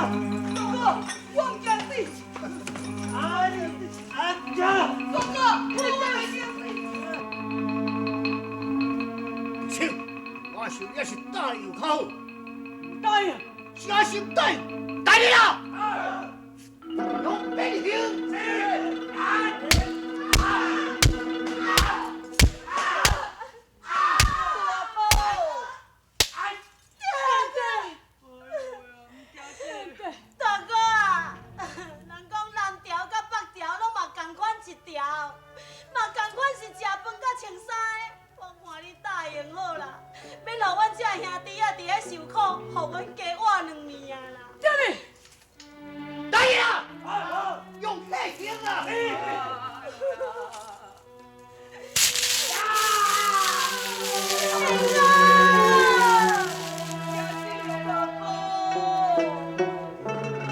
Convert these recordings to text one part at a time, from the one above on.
大哥，我毋驚死。哎呀！大哥，我袂驚死。請，我想也是答應較好。答應，誠心答應，答應啦！用兵行。大哥啊，人講南朝佮北朝攏嘛仝款一條，嘛仝款是食飯佮穿衫的。我看你答應好啦，免予阮這兄弟仔佇咧受苦，予阮加活兩年啊啦。啥物？答應啦！用血行啊！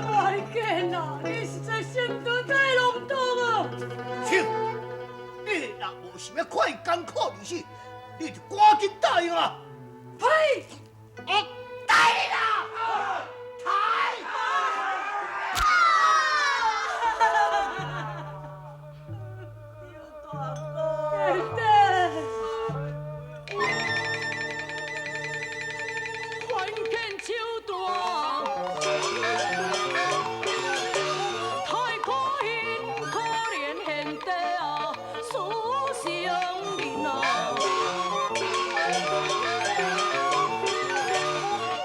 快見啊！你實在心腸太濃毒啊！請，你若無想欲看伊艱苦而死，你就趕緊答應啊！呸！我答應啦！抬！大哥，弟，還見手大，太可憐可憐現地啊，輸成人啊！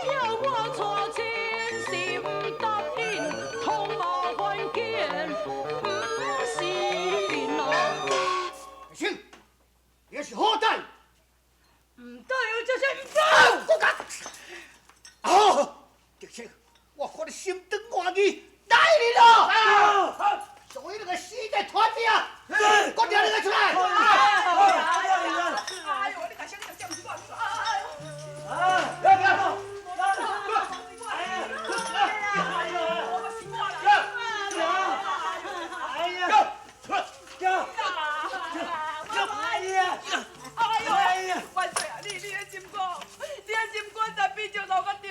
叫我帶親心答應，通嘛還見毋是人啊！請，你是好答應。毋答應就是毋答應。我講，哦，德清，我看你心腸外硬，來你咯！所以那個死在團子啊，我叫你個出來！哎呦，你甲啥物食毋是我？哎呦，萬歲啊！你的心肝，你的心肝在變石頭殼頂，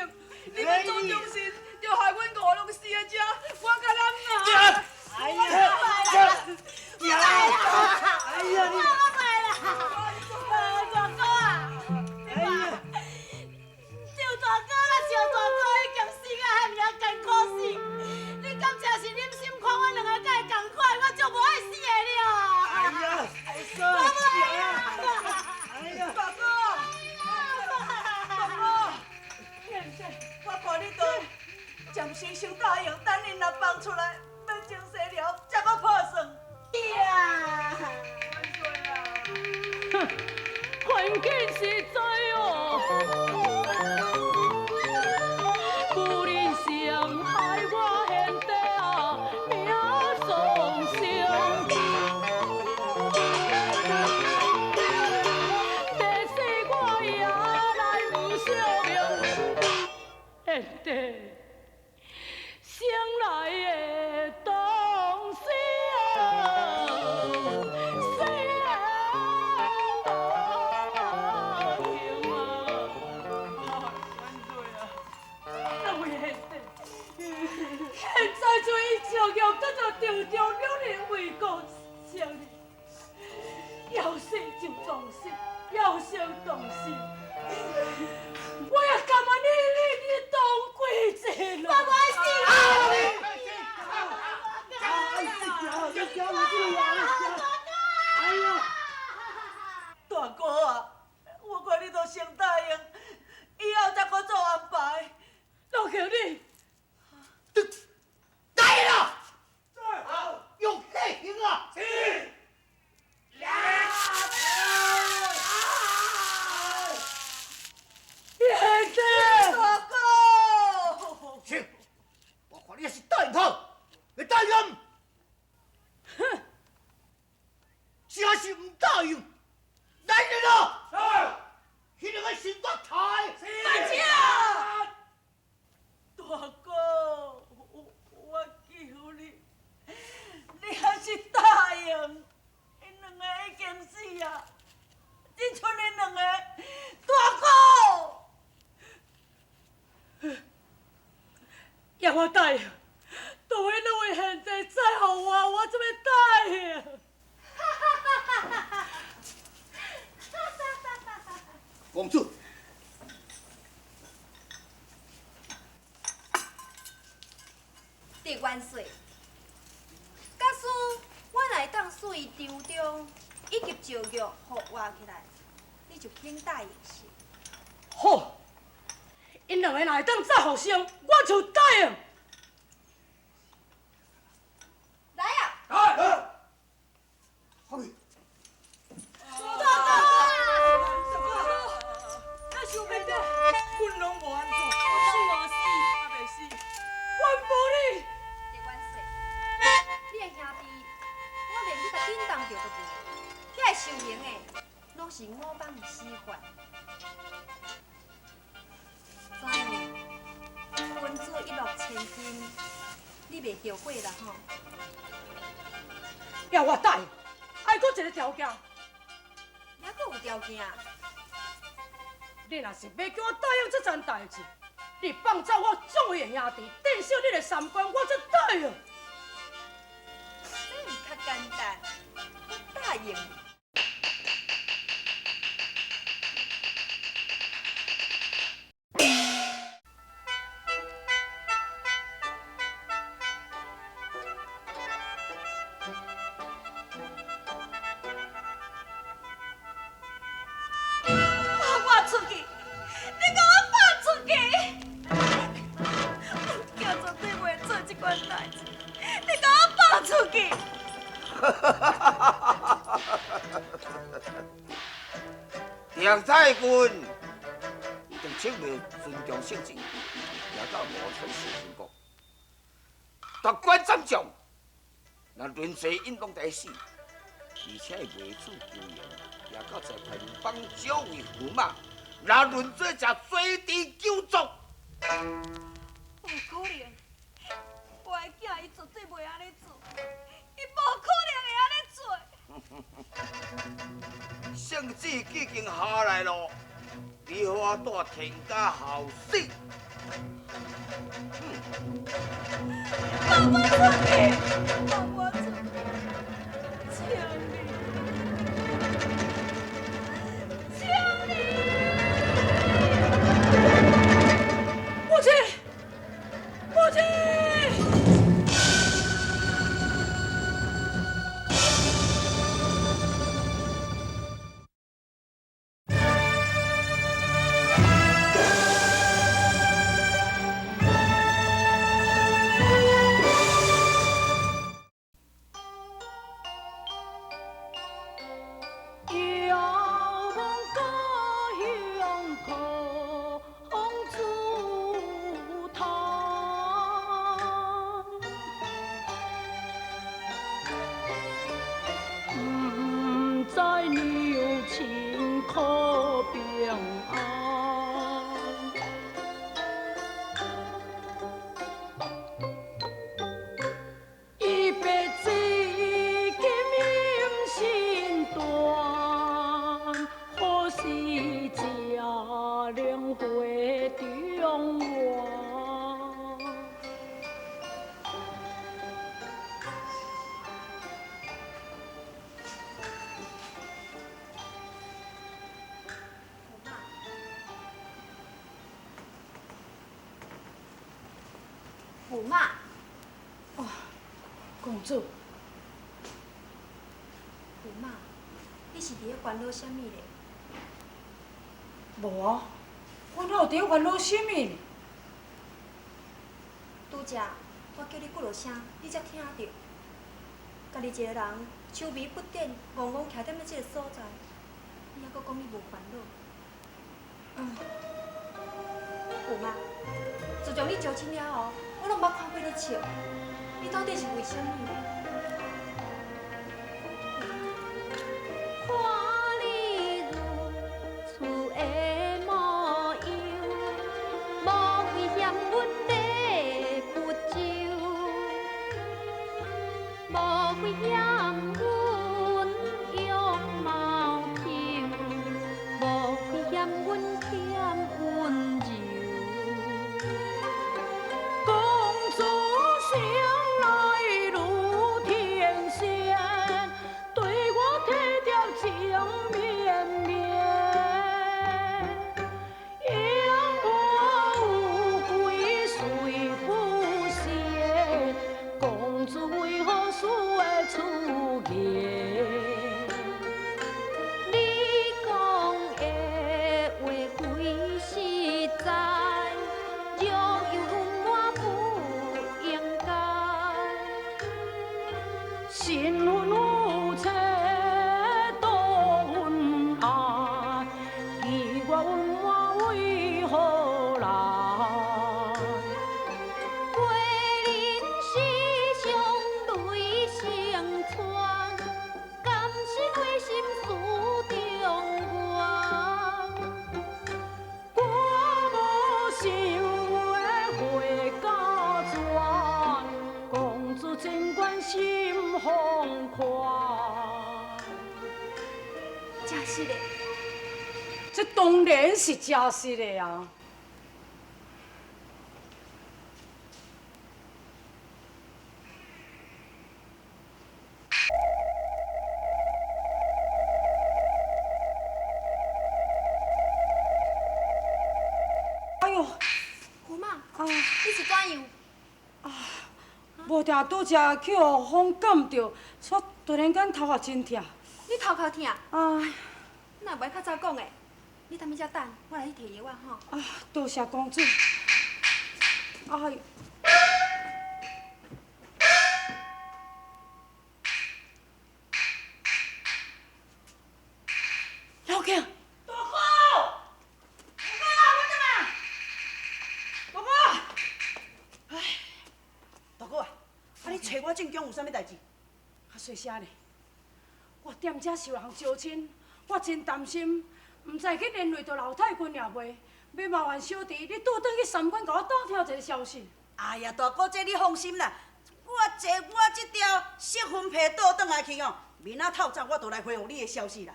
你欲做忠臣，就害阮五攏死佇遮，我甲人啊！哎呀！哎呀！我來啦！大哥啊，你看，趙大哥啦，趙大哥已經死甲遐爾仔艱苦死，你敢真是忍心看阮兩个佮伊仝款？我就無愛死的了。哎呀！我無愛啊！大哥，大哥，我看你都暫時先答應，等恁若放出來，欲精洗了，才閣拍算。對啊。萬歲啊！環境實在哦，不忍傷害我現地啊，命喪生。第四我也來毋惜命，現地生來的當死啊，死的當行啊！萬歲啊！那位賢弟，現在就伊招搖得做朝朝兩日為國相認，要死就當死，要生當生，我也甘願你你當歸這咯。我無愛死。大哥啊，我看你都先答應，以後才閣做安排。老兄你，答應啦！用血行啊！我答应，除非两位贤弟再予我，我才欲答应。公主，狄元帅，假使我若会当赐伊张忠以及赵玉复活起来，你就肯答应是？好，𪜶两个若会当再复生，我就答应。来啊！来，好。大哥，大哥，咱想袂到，阮拢无按怎，死无死，也袂死。阮无你。狄元帅，你的兄弟，我连去共震动著都无，遐个受刑的，拢是五帮的死犯。怎样？君子一诺千金，你袂后悔啦吼？要我答应，爱阁一个条件。还阁有条件？你若是欲叫我答应这件代志，你放走我众位的兄弟，镇守你的三关，我才答应。这毋较简单，我答应你。放我出去！你共我放出去！我囝绝对袂做这款代志，你共我放出去！杨太君已经请命尊重圣旨，来到五村四神国，夺关斩将，若论势𪜶拢在死，而且袂处求赢，也到裁判帮少尉驸马，若论做食罪地救助。无可能，我的囝伊绝对袂按呢做，伊无可能会按呢做。圣旨已经下来咯，你予我带天家后死。放我出去！放我出去！请你，请你！母亲，母亲！遥望故乡空自叹，不知娘亲可平安。一辈子金心断，何时才能回中原？驸马，驸马，公主，驸马，你是伫咧烦恼啥物咧？无啊，我哪有伫咧烦恼啥物呢？拄才我叫你几落声，你才听著。家己一个人愁眉不展，戆戆徛踮咧这个所在，你犹阁讲你无烦恼？驸马，自从你招亲了后，我拢毋捌看过你笑，你到底是为啥物？看你如初的模样，莫非嫌阮礼不周？莫非嫌阮容貌丑？莫非嫌阮欠温柔？公主，實的？這當然是真實的啊！哎呦，姑媽，啊，你是怎樣？啊，無定拄才去予風感著，煞突然間頭殼真疼。你頭殼疼？啊。哪會較早講的？你踮彼遮等，我來去提藥仔吼。啊，多謝公主。哎。老闆。大哥，大哥，我轉來。大哥，哎，大哥啊，啊你揣我進宮有啥物代誌？較細聲咧，我踮遮受人招親，我真擔心，毋知去連累著老太君也袂。欲麻煩小弟，你倒轉去三關，共我打聽一个消息。哎呀，大哥，這你放心啦，我坐我這條釋魂皮倒轉來去哦，明仔透早我就來回覆你的消息啦。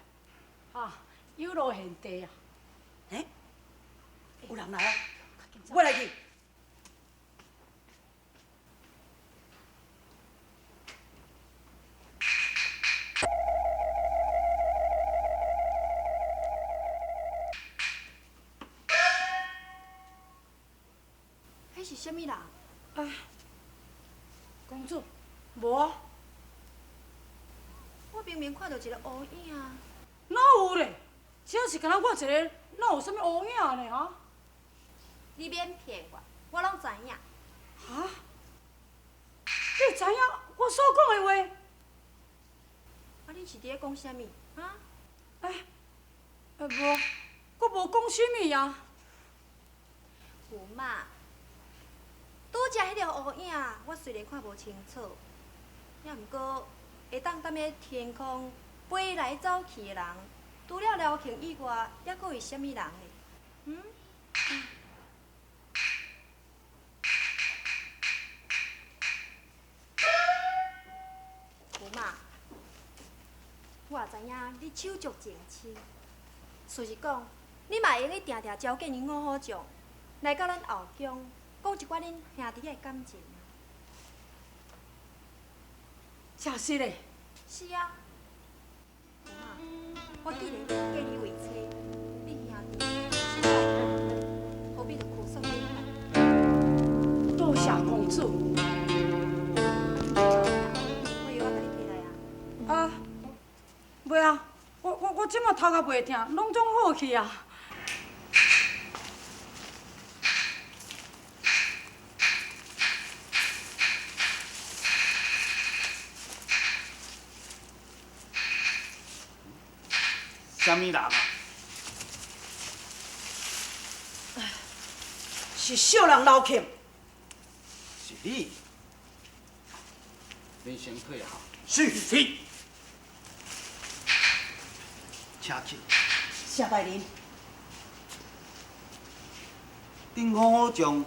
啊，有勞賢弟啊！欸，有人來啊，我來去。彼是啥物人？哎，公主，無啊。我明明看著一个烏影。哪有咧？這是敢若我一个，哪有啥物烏影咧？哈？你免騙我，我攏知影。哈？你知影我所講的話？啊，你是佇咧講啥物？哈？哎，無，我無講啥物啊。有嘛？拄才彼條烏影，我雖然看無清楚，也毋過會當踮咧天空飛來走去的人，除了廖慶以外，猶閣有啥物人咧？嗯？有嘛？我也知影你手足情深，事實講，你嘛會用得定定召見𪜶五虎將來到咱後宮，講一寡恁兄弟的感情。真實的？是啊。有嘛？我既然嫁你為妻，恁兄弟實在何必就苦守等待？多謝公主。我藥仔共你提來啊。啊，袂啊，我這馬頭殼袂疼，攏總好去啊。啥物人啊？是小人刘庆。是你？恁先退下。是是。請去。謝大人。恁五虎將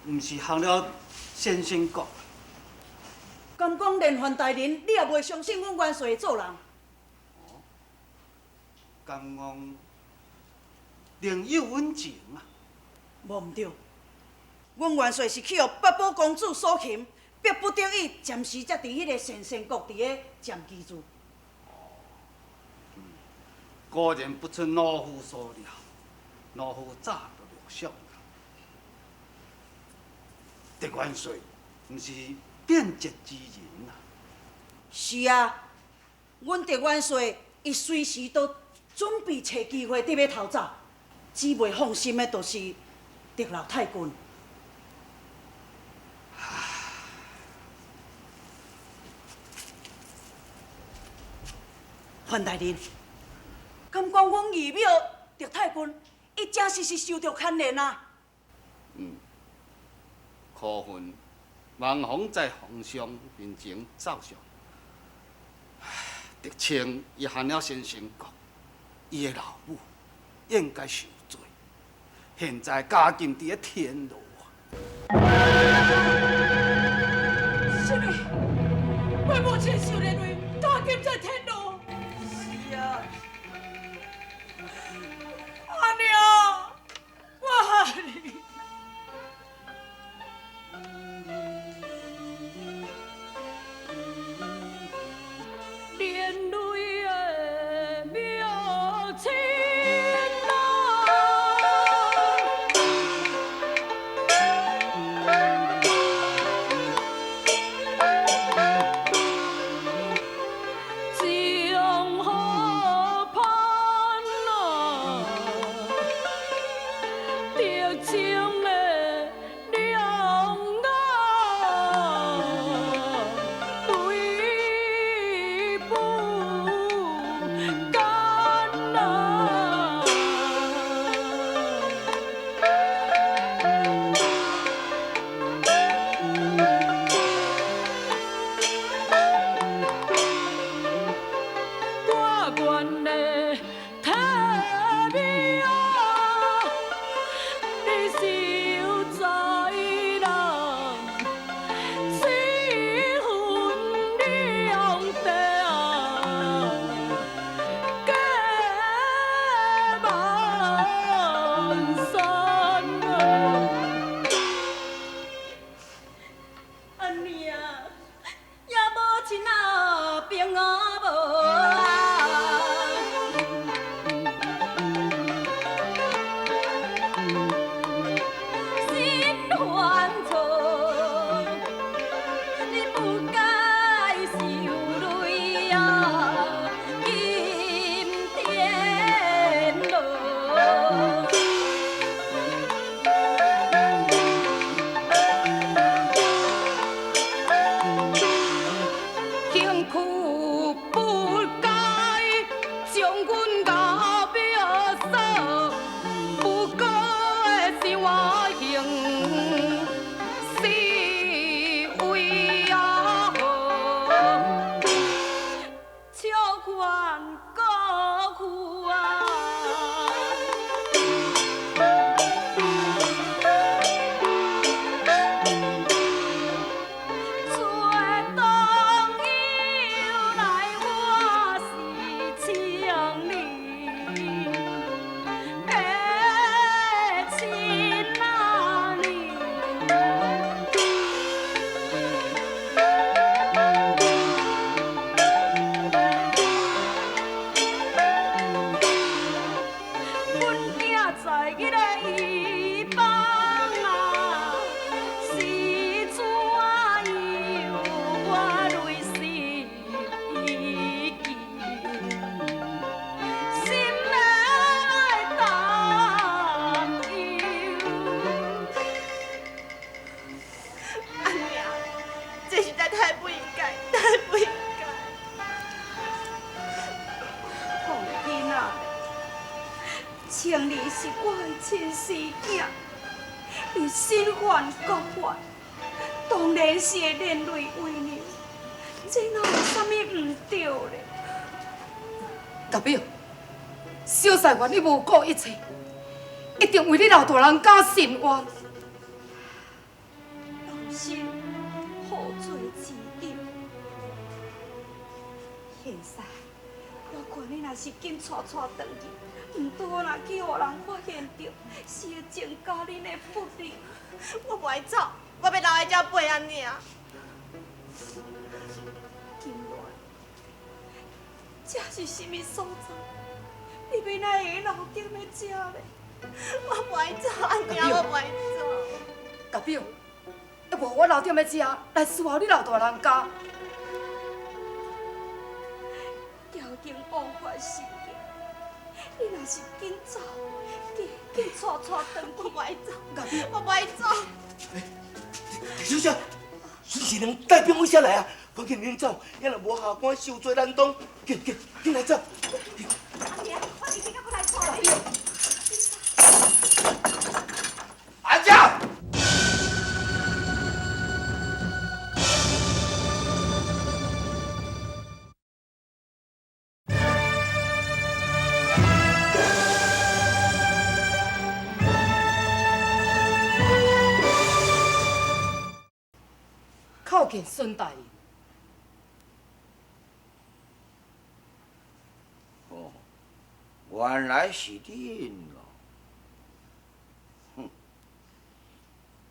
毋是降了先生國？敢講連范大人，你也袂相信阮元帥會做人？敢講另有隱情啊？無毋對，阮元帥是去予八寶公主所擒，逼不得已，暫時才佇彼个神仙國佇咧暫居住。果然不出老夫所料，老夫早就料想了。狄元帥毋是變節之人啊！是啊，阮狄元帥伊隨時都準備揣機會佇欲逃走，只袂放心的，就是狄老太君。范大人，敢講阮義母狄太君，伊真實是受著牽連啊！嗯，可恨王弘在皇上面前奏上，狄青伊降了先生國，伊的老母應該受罪，現在監禁佇咧天牢啊！啥物？我母親受連累，監禁在天牢。是啊，青儿是我的亲生囝，伊身犯国法，当然是会连累为娘，这哪有啥物毋对咧？大表，小婿愿你无顾一切，一定为你老大人家伸冤。老身好罪自得。现在我看你若是紧带带转去，毋拄好若去予人发现著，是会增加恁的不利。我无爱走，我欲留在遮陪阿娘。金鸞，这是啥物所在？你欲哪会留踮咧遮咧？我无爱走，阿娘，我无爱走。阿表，犹无我留踮咧遮来伺候你老大人家。朝廷枉法事件，你若是紧走，紧紧带带转去。我无爱走，我无爱走。小姐，孙贤良带兵往遮来啊！赶紧恁走，也若无下官受罪难当。紧紧紧来走！阿娘，我直接过来带你。安家。叩见孙大人。哦，原来是恁哦。哼，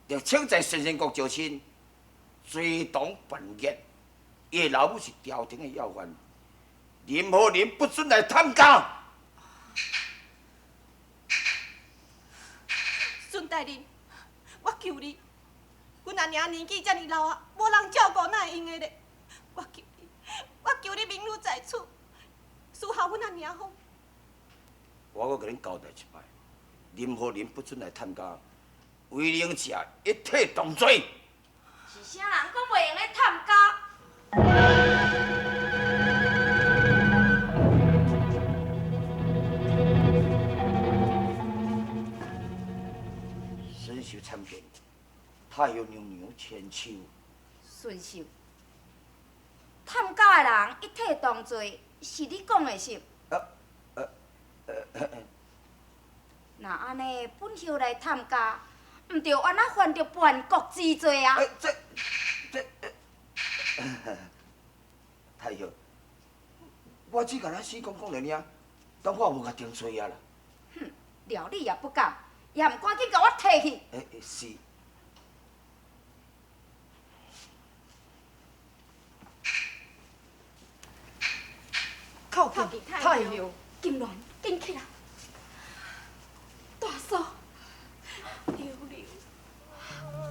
德清在先生国招亲，追党叛逆，伊的老母是朝廷的要犯，任何人不准来探监。孙大人，我求你，阮阿娘年纪遮尔老啊，无人照顾，哪会用的咧？我求你，我求你明女在此，侍候阮阿娘好。我阁共恁交代一摆，任何人不准来探监，违令者一体动罪。是啥人讲袂用得探监？孙秀参见太后娘娘千秋。孙秀，探家的人一体同罪，是你讲的是？若按呢，本后来探家，毋著按怎犯著叛国之罪啊？这，太后，我只共咱死讲讲尔尔，当我无共定罪啊啦。哼，料你也不敢，也毋赶紧共我提去。是。叩见太后，金鸾，紧起来！大嫂，柳柳，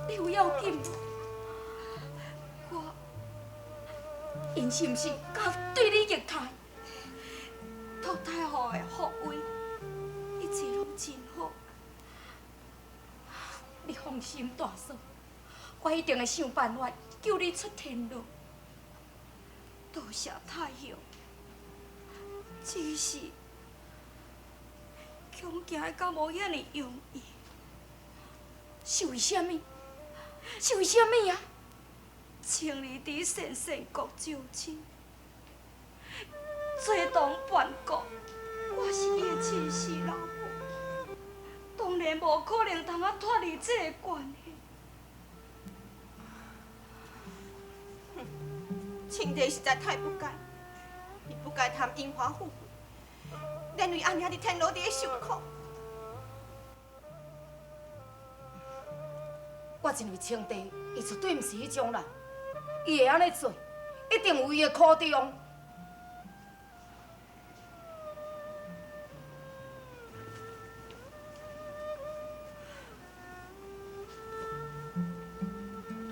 你有要紧无？我，𪜶是毋是敢对你虐待？托太后的福威，一切拢真好。你放心，大嫂，我一定会想办法救你出天牢。多谢太后。只是，恐惊的敢无遐尔容易。是为啥物？是为啥物啊？千里伫先圣国招亲，做党叛国，我是伊的亲生老母，当然无可能通啊脱离这个关系。哼，清帝实在太不该。伊不该贪荣华富贵，连累阿娘伫天牢里受苦。我认为清帝伊绝对毋是彼种人，伊会按呢做，一定有伊的苦衷。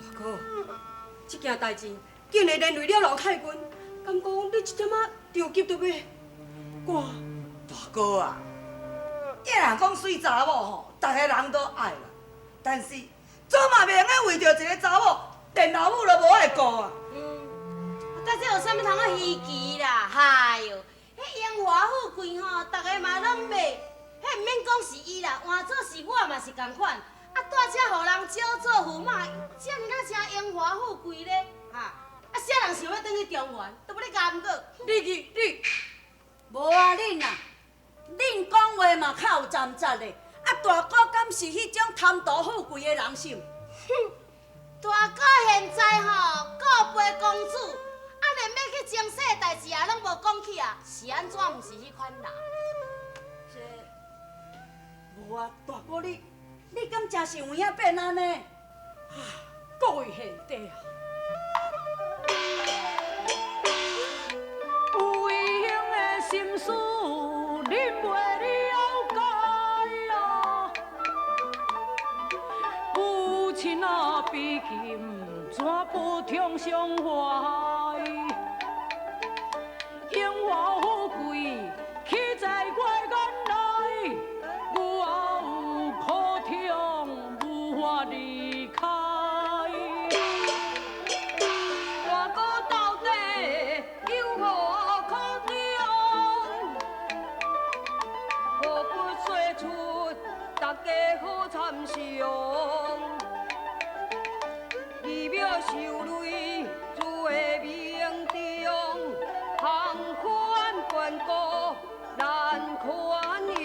大哥，这件代志竟然连累了老太君。敢讲你这点仔着急著欲挂？大哥啊，伊若讲媠查某吼，逐个人都爱啦。但是总嘛袂用得为著一个查某，连老母都无爱顾啊。但这有啥物通啊稀奇啦？嗨哟，彼荣华富贵吼，逐个嘛拢买，彼毋免讲是伊啦，换做是我嘛是仝款。啊，带车予人招做驸马，遮尔哪成荣华富贵咧？哈！啊，啥人想欲转去中原，都欲咧含过。你去你，无啊，恁啊，恁讲话嘛较有站实的。啊，大哥敢是彼种贪图富贵的人是？哼，大哥现在吼告别公主，啊，连欲去前世的代志也拢无讲起啊，是按怎？毋是彼款人。这，无啊，大哥你，你敢真是有影变按呢？啊，各位贤弟啊！有闲的心事，恁袂了解啊。母亲啊，悲琴怎不痛伤怀？荣华富贵，岂在我眼内？有有苦痛，无法离开。大哥到底有何苦衷？何不说出，大家好参详。义庙受累，自会明中，行宽关顾难宽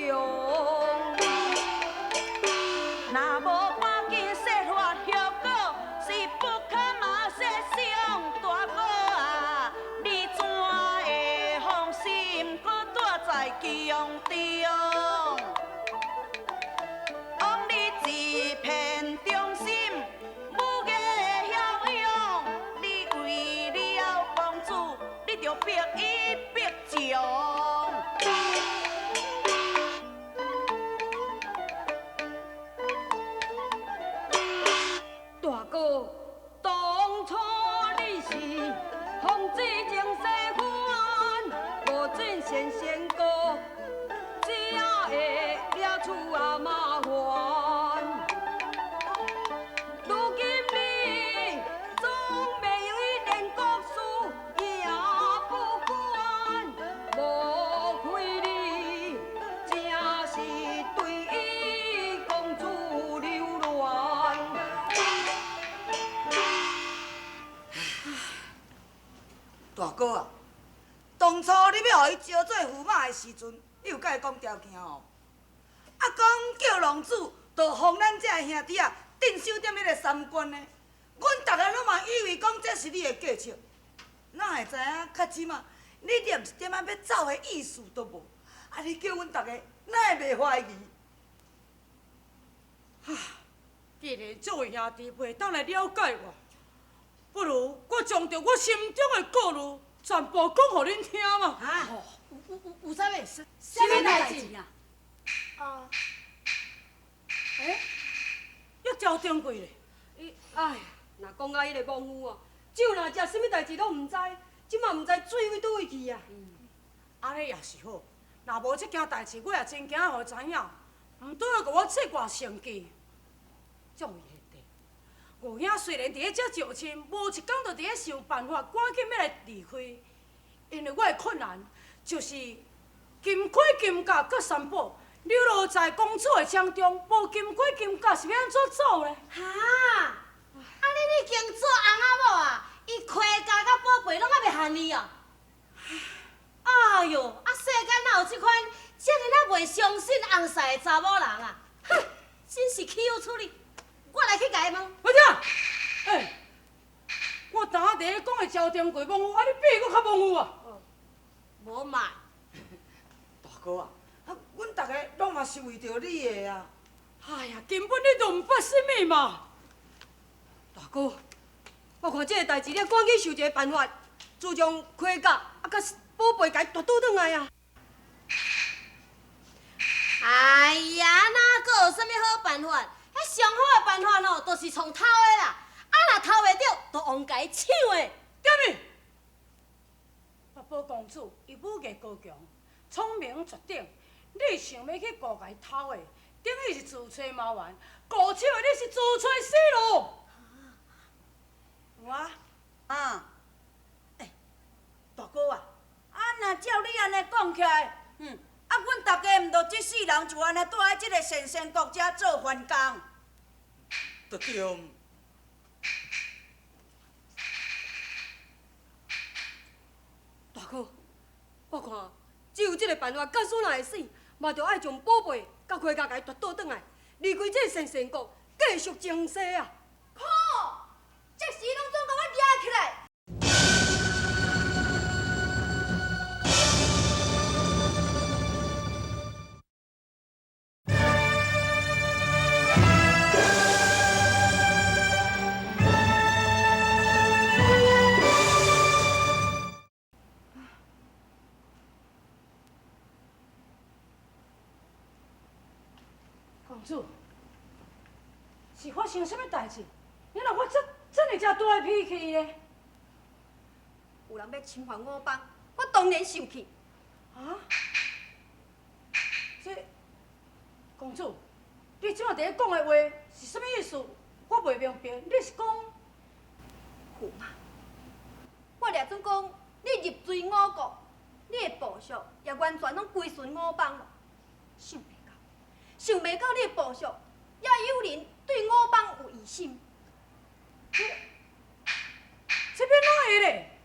容。若无赶紧说法后果，是不可嘛设想。大哥啊，你怎会放心阁住在宫中？枉你一片忠心，当初你是奉旨前世番，无进仙仙国，只会掠出啊麻烦。如今你总袂用伊连国事也不管，莫非你真是对伊公主留恋？大哥啊，当初你欲予伊招做驸马的时阵，你有共伊讲条件哦？啊，讲叫浪子就予咱这个兄弟仔镇守踮彼个三关呢。阮逐个拢嘛以为讲这是你的计策，哪会知影较这马你连一点仔欲走的意思都无？啊，你叫阮逐个哪会袂怀疑？既然这位兄弟袂当来了解我，不如我将著我心中的顾虑全部讲予恁听嘛。啊，有啥物？啥物代志啊？啊，欸，抑招掌柜咧？伊哎，若讲到彼个亡夫哦，酒若食，啥物代志拢毋知，这马毋知水位佗位去啊。按呢也是好，若无这件代志，我也真惊予伊知影，毋拄好予我切外生气。这位贤弟，五兄虽然伫咧遮招亲，无一工就伫咧想办法，赶紧欲来离开。因为我的困难就是金盔金甲佮三宝流落在公主的掌中，无金盔金甲是欲按怎走咧？哈！啊，你已经做翁仔某啊？伊盔甲佮宝贝拢犹袂还你哦？哎哟，啊，世间哪有这款遮尔仔袂相信翁婿的查某人啊？哼，真是岂有此理！我来去共伊问。我听，欸，我昨昏伫咧讲的招丁柜亡夫，啊，你比伊阁较亡夫啊？无嘛。大哥啊，啊，阮逐个拢嘛是为著你的啊。哎呀，根本你都毋捌啥物嘛。大哥，我看这个代志，你赶紧想一个办法，自将盔甲啊，佮宝贝共伊夺倒转来啊！哎呀，哪阁有啥物好办法？彼上好的办法吼，就是创偷的啦。啊，若偷袂著，就用共伊抢的。对咪？八宝公主伊武艺高强，聪明绝顶。你想欲去顾共伊偷的，等于是自揣麻烦；顾抢的，你是自揣死路。有啊，啊，欸，大哥啊，啊，若照你按呢讲起来，啊，阮大家毋就这世人就按呢蹛喺这个神仙国遮做番工，就对。大哥，我看只有这个办法，假使若会死，嘛就爱将宝贝佮盔甲共伊夺倒转来，离开这个神仙国，继续前世啊！靠！这时拢总共我掠起来！公主，是发生啥物代志？你若我这这尔遮大的脾气呢？有人欲侵犯我邦，我当然生气。啊？这公主，你这马伫咧讲的话是啥物意思？我袂明白。你是讲驸马？我掠准讲，你入赘五国，你的部属也完全拢归顺我邦了。想袂到，想袂到你的部属也有人对我邦有疑心。这欲哪会咧？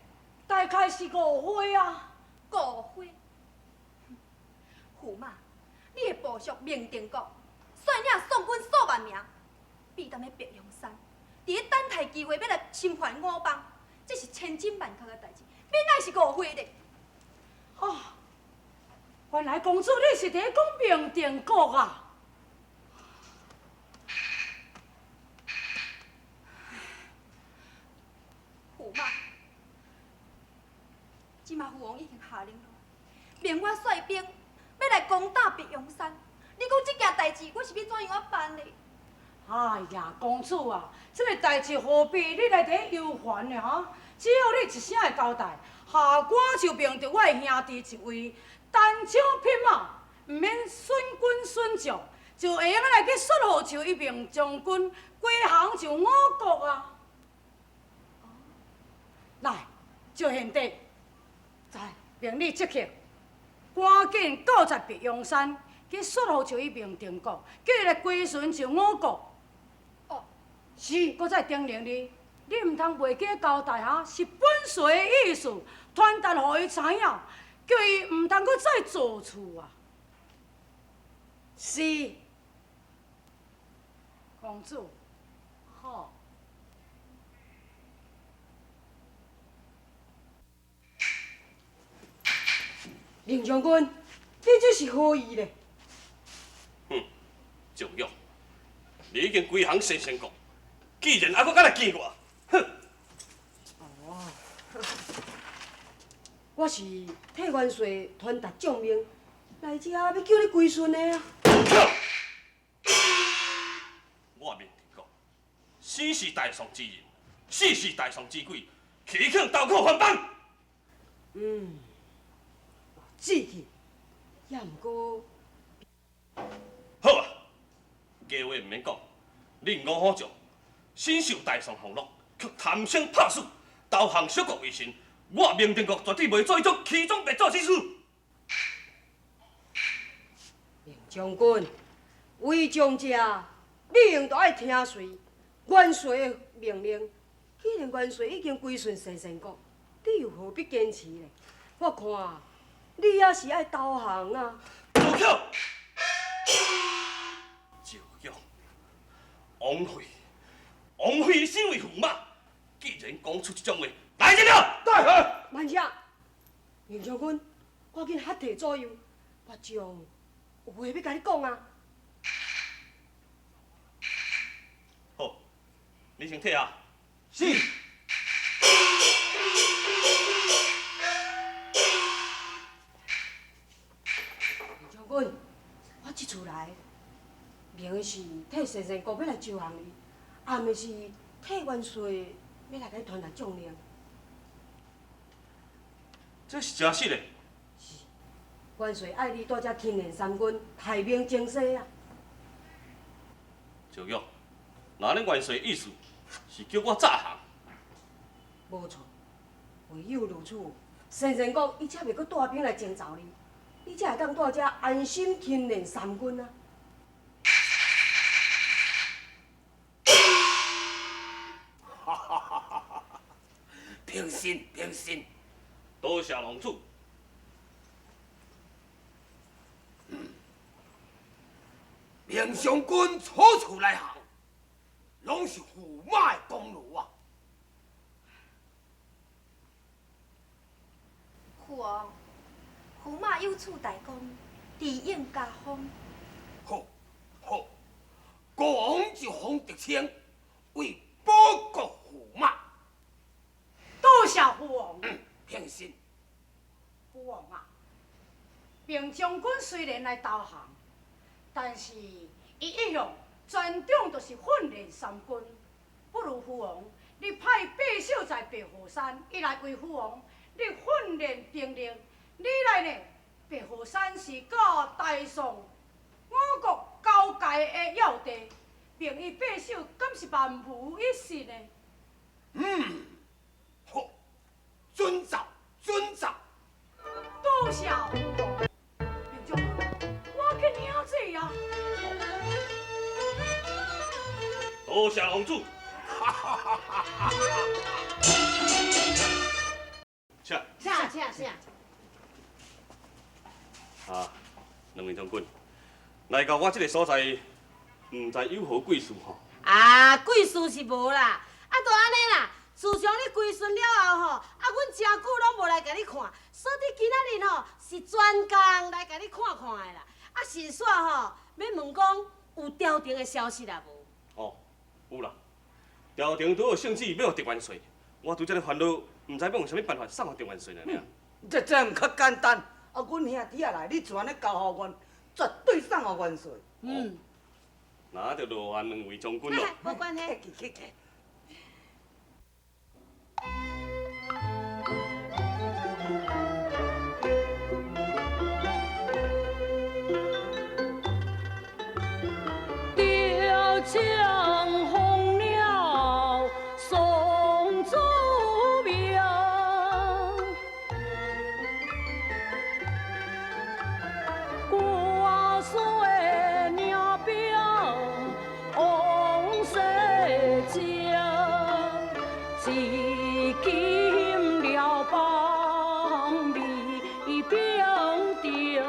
大概是误会啊！误会？驸马，你的部属明定国率领宋军数万名，避踮咧白龙山，伫咧等待机会欲来侵犯我邦，这是千真万确的代志，欲哪是误会咧？哦，原来公主你是伫咧讲明定国啊！驸马，这马父王已经下令了，命我率兵欲来攻打白龙山。你讲这件代志，我是欲怎样仔办呢？哎呀，公子啊，這个代誌何必你來佇憂煩呢？哈，只要你一聲的交代，下官就命著我的兄弟一位單槍匹馬，毋免損軍損將，就會用來去說服就一名將軍歸降就我國啊！來，趙賢弟，來，命你即刻趕緊到在白羊山去說服就一名定國，叫伊來歸順就我國。是，閣再叮嚀你，你毋通袂記交代哈，是本帥的意思，傳達予伊知影，叫伊毋通閣再做錯啊。是，公主，好。林將軍，你這是何意呢？哼，趙勇，你已經歸降先勝國。既然猶閣敢來見我，哼！哦，我是替元帥傳達將命來遮欲叫你歸順的啊！我明定講，生是大宋之人，死是大宋之鬼，岂肯投靠番邦？嗯，志氣，也毋過。好啊，假話毋免講，恁五虎將。身受大宋俸祿，卻貪生怕死，投降小國為臣。我明定國絕對袂做彼種欺忠滅祖之事。明將軍，為將者，你應當愛聽隨元帥的命令。既然元帥已經歸順先勝國，你又何必堅持呢？我看你也是愛投降啊！趙勇，趙勇，枉費。枉費身為駙馬，既然講出這種話，來人啊！對，慢些，明將軍，趕緊喝退左右，我將有話欲共你講啊！好，你先退下。是。明將軍，我這次來，明是替先勝國欲來招降你。暗的是替元帥欲來共你傳達將令，這是真實的。是，元帥愛你帶遮訓練三軍，帶兵征西啊。趙勇，若恁元帥意思是叫我詐降？無錯，唯有如此，先勝國伊才袂閣帶兵來征召你，你才會當帶遮安心訓練三軍啊。平身，平身，多謝王主。明將軍初次來降，攏是駙馬的功勞啊！父王，駙馬有此大功，理應加封。好，好，國王就封狄青為保國駙馬。多謝父王。平身。父王啊，明將軍雖然來投降，但是伊一向專長就是訓練三軍。不如父王，你派八少在白虎山，伊來為父王，你訓練兵力。你來呢？白虎山是佮大宋我國交界的要地，命伊把守，敢是萬無一失呢？嗯，好，遵照，遵照。多謝父王，明將軍，我去領旨啊！多謝王主。請。請請請。啊，兩位將軍，來到我這个所在，毋知有何貴事吼？啊，貴事是無啦，啊，就按呢啦。自從你歸順了後吼，啊，阮誠久攏無來共你看，所以今仔日吼是專工來共你看看的啦。啊，順紲吼，欲問講有朝廷的消息啊無？哦，有啦。朝廷拄有聖旨欲予狄元帥，我拄才咧煩惱，毋知欲用啥物辦法送予狄元帥爾。這毋較簡單。啊，阮兄弟仔來，你就按呢交予阮，絕對送予元帥。嗯。那就劳烦两位将军咯。无关系。去去去。雕将红鸟送祖庙，挂帅领表往西江，一金了邦美平定，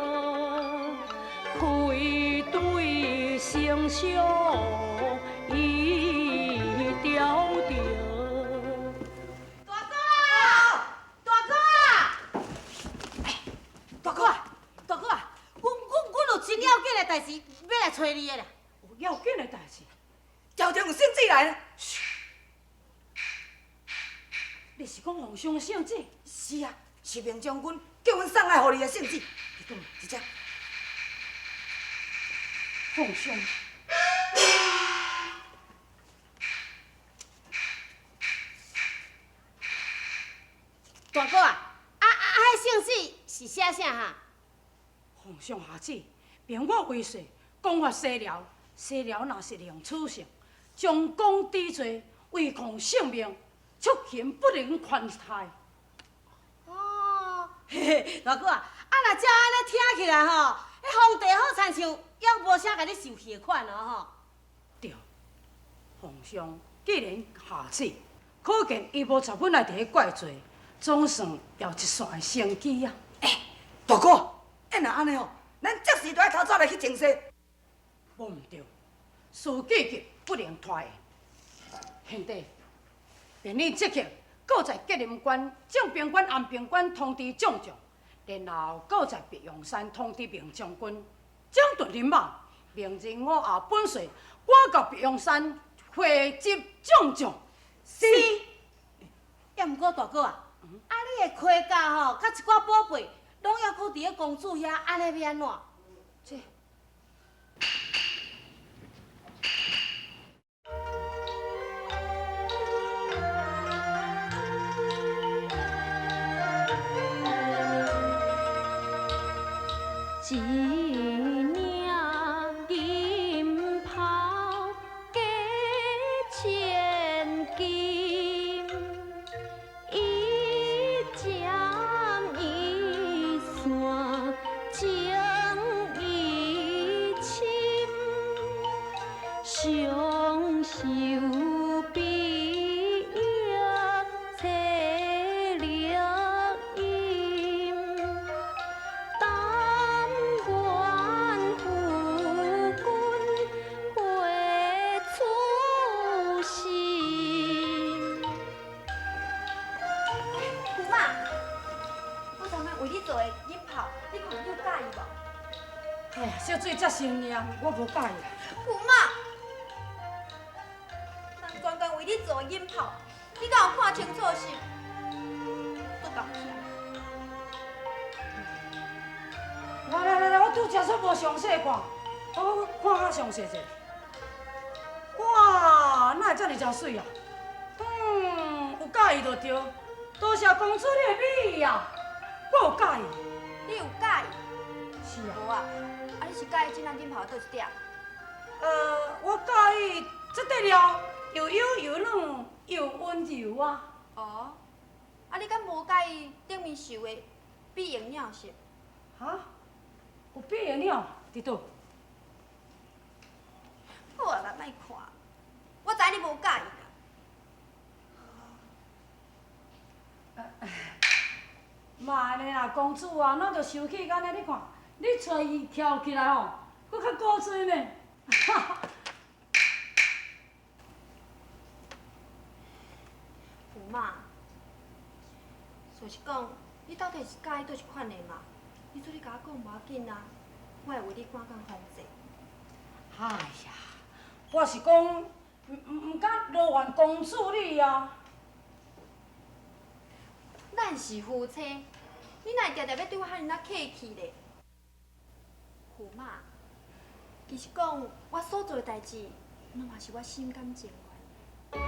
开对成双一条条。大哥啊，大哥啊！哎，大哥啊，大哥啊，阮有真要紧的代志欲来揣你的啦。有要紧的代志，朝廷有圣旨来了。你是讲皇上的圣旨？是啊，是明将军叫阮送来予你的圣旨。你讲，伫遮。皇上，大哥啊，彼圣旨是写啥哈？皇上下旨，命我为帅，攻伐西辽。西辽若是利用此胜，将功抵罪，唯恐性命，出行不能宽待。哦，嘿嘿，大哥啊，啊若照按呢听起来吼，彼皇帝好亲像犹无啥共你受气款哦吼。对，皇上既然下旨，可见伊无插阮来伫咧怪罪，总算也有一线的生机啊！欸，大哥，欸，若按呢吼，咱这时就爱透早来去前西。无毋对，事紧急不能拖延。贤弟，命你即刻阁在吉林关正兵官、暗兵官通知众将，然后阁在白羊山通知明将军，整顿人马，明日午后本帅赶到白羊山会集众将。是。也毋过大哥啊，啊你的盔甲吼，佮一寡宝贝，拢犹阁伫咧公主遐，按呢欲按怎？这。一领银袍价千金，一针一线情意深，双袖比翼凄凉音，但愿夫君回初心。姑妈，我昨昏为你做的银袍，你看你有佮意无？哎呀，小水遮生命，我无佮意啦。姑妈，人专专为你做的银袍，你敢有看清楚是？都讲起来。来来来来，我拄才煞无详细看，我看较详细者。哇，哪会遮尔诚媠啊？嗯，有佮意就对。多谢公主你的美意啊，我有佮意。你有佮意？是啊。无啊，啊你是佮意这领锦袍佗一点？我佮意这块料又幼又软又温柔啊。哦，啊你敢无佮意顶面绣的比翼鸟色？哈？有比翼鸟伫佗？好啊啦，莫看，我知你无佮意啦。嘛按呢啦，公主啊，咱就收起安呢，你看，你揣伊翘起来吼，阁较古锥呢。驸马，就是讲，你到底是佮意佗一款的嘛？你做你共我讲无要紧啊，我会为你赶工方济。哎呀，我是讲，毋敢劳烦公主你啊。咱是夫妻，你哪会定定欲对我遐尔仔客气咧？驸马，其實講，我所做的代誌，攏嘛是我心甘情願。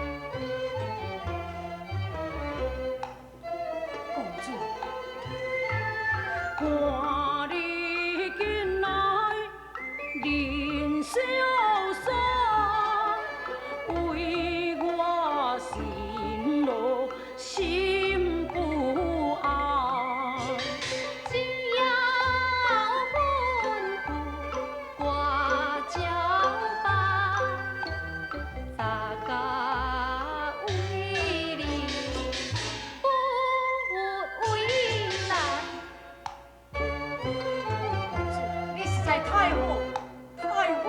公主，看你近來人瀟灑，為我辛勞心不安。只要吩咐我照辦，大家為你不為難。你實在太好，太好！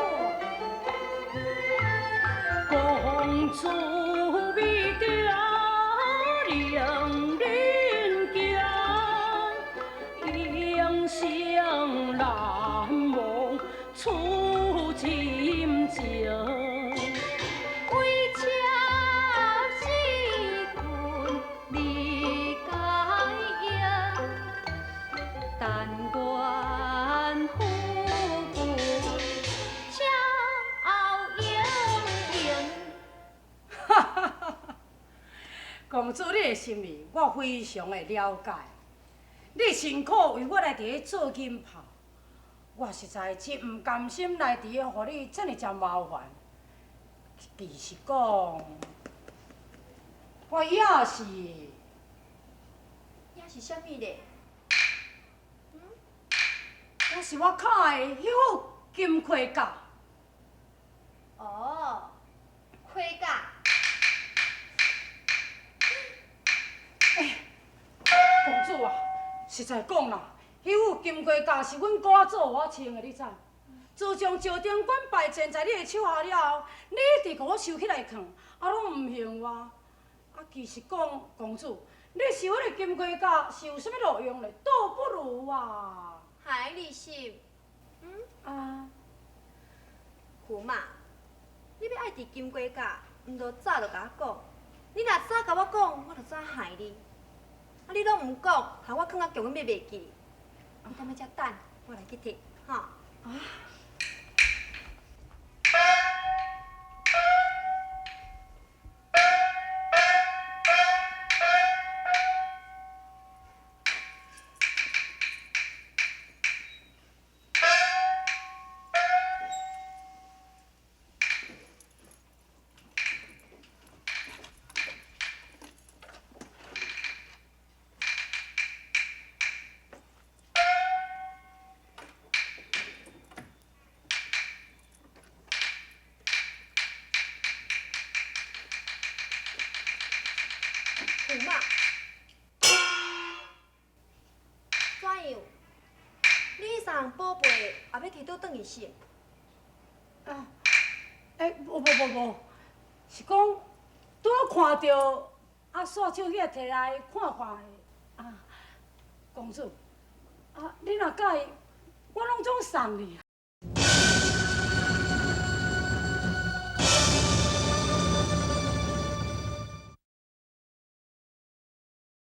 公主美德令人敬，永生難忘此深情。為妾是君你該應，但願富貴笑盈盈。公主，你的心意我非常的了解。你辛苦為我來佇咧做錦炮，我實在真毋甘心來佇咧，予你這爾濟麻煩。其實講，我也是，也是啥物咧？我是我敲的彼副金盔甲。哦，盔甲。公主啊，實在講啦，彼副金盔甲是阮姑仔祖予我穿的，你知？自從趙長官敗戰在你的手下了後，你一直予我收起來囥，啊，攏毋還我。啊，其實講，公主，你收彼個金盔甲是有啥物路用咧？倒不如啊，害你心，嗯？啊，駙馬，你欲愛佇金盔甲，毋著早就共我講。你若早共我講，我就早害你。啊，你攏毋講，害我囥甲強欲袂記。你踮咧遮等，我來去提，吼。啊。駙馬，怎樣？你彼三項寶貝也欲提倒轉去是？啊，欸，無無無無，是講拄好看著，啊，煞手去提來看看的。啊，公主，啊，你若佮意，我攏總送你。